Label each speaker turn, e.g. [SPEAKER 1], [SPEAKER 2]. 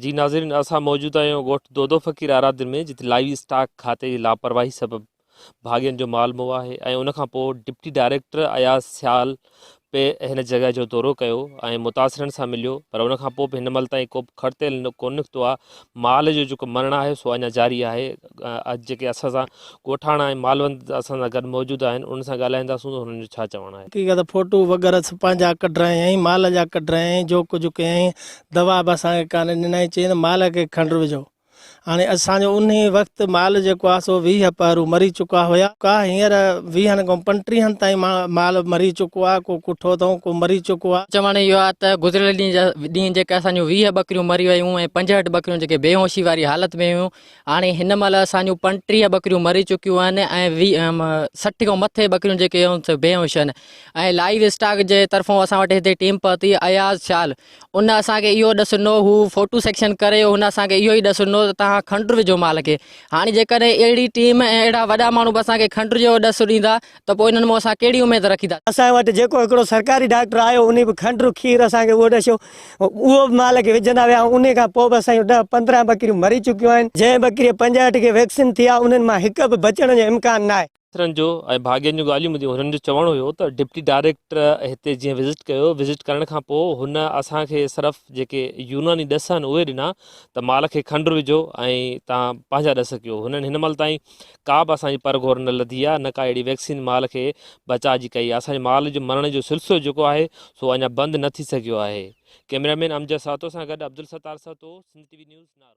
[SPEAKER 1] جي ناظرين اسان موجود آهيون ڳوٺ دودو فقير آرادين ۾ جتي لائيو اسٽاڪ کاتي جي لاپرواهي سبب ڀاڳين جو مال مئو آهي ۽ ان کان پوء ڊپٽي ڊائريڪٽر اياز سيال به هن جڳهه جو دورو ڪيو ۽ متاثرن سان مليو پر ان کان پوء به هن مهل تائين ڪو به کڙ تيل ڪونه نڪتو آهي مال جو جيڪو مرڻ آهي سو اڃا جاري آهي اڄ جيڪي اسان سان ڳوٺاڻا ۽ مالوند اسان سان گڏ موجود آهن انهن سان ڳالهائينداسون ته هنن جو ڇا چوڻ آهي.
[SPEAKER 2] حقيقت فوٽو وغيره سڀ پنهنجا ڪڍرايائين مال جا ڪڍرايائين جو ڪجهه ڪيائين دوا به اسان کي ڪانه ڏنائين چيائين ته مال کي کنڊ وجهو هاڻي اسان جو انهي وقت مال جيڪو آهي سو 20 پهرو مري چڪا هيا ڪا هينئر ويهن کان پنٽيهن تائين مال مري چڪو آهي ڪو ڪٺو اٿئون ڪو مري چڪو آهي.
[SPEAKER 3] چوڻ اهو آهي ته گذريل ڏينهن جا ڏينهن جيڪي اسان جون 20 ٻڪريون مري ويون ۽ 65 ٻڪريون جيڪي بيهوشي واري حالت ۾ هيون هاڻي هن مهل اسان جون 35 ٻڪريون مري چڪيون آهن ۽ 60 کان مٿي ٻڪريون جيڪي آهن سي بيهوش آهن ۽ لائيو اسٽاڪ جي طرفون اسان وٽ هتي ٽيم پهتي اياز سيال ان اسان کي اهو ڏس ڏنو هو فوٽو سيڪشن ڪري هن اسان کي اهو ئي ڏس ڏنو ته توهان کنڊ وجهو مال کي هاڻي جيڪڏهن اهڙي ٽيم ۽ اهڙا وڏا ماڻهو به اسان کي کنڊ جو ڏس ڏيندا ته پوء انهن مان اسان ڪهڙي اميد رکي ٿا
[SPEAKER 4] اسان وٽ جيڪو هڪڙو سرڪاري ڊاڪٽر آيو انهي به کنڊ کير اسان کي اهو ڏسيو اهو به مال کي وجهندا ويا انهي کان پوء به اسان جون 10 15 ٻڪريون مري چڪيون آهن جنهن ٻڪري 65 کي ويڪسين ٿي آهي انهن مان هڪ به بچڻ جو امڪان ناهي.
[SPEAKER 1] آفيسرن جو ۽ ڀاڳين جون ڳالهيون ٻڌيون هنن جو چوڻ هيو ته ڊپٽي ڊائريڪٽر هتي جيئن وزٽ ڪيو وزٽ ڪرڻ کان پوء هن اسان کي صرف جيڪي يوناني ڏس آهن اهي ڏنا ته مال کي کنڊ وجهو ۽ تان پنهنجا ڏس ڪيو هنن هن مهل تائين ڪا به اسان جي پر گهور نه لڌي آهي نه ڪا اهڙي ويڪسين مال کي بچاء جي ڪئي آهي اسان جي مال جو مرڻ جو سلسلو جيڪو آهي سو اڃا بند نه ٿي سگهيو آهي ڪئميرا مين امجد سهتو سان گڏ Abdul Sattar Sahto Sindh T V news Naro.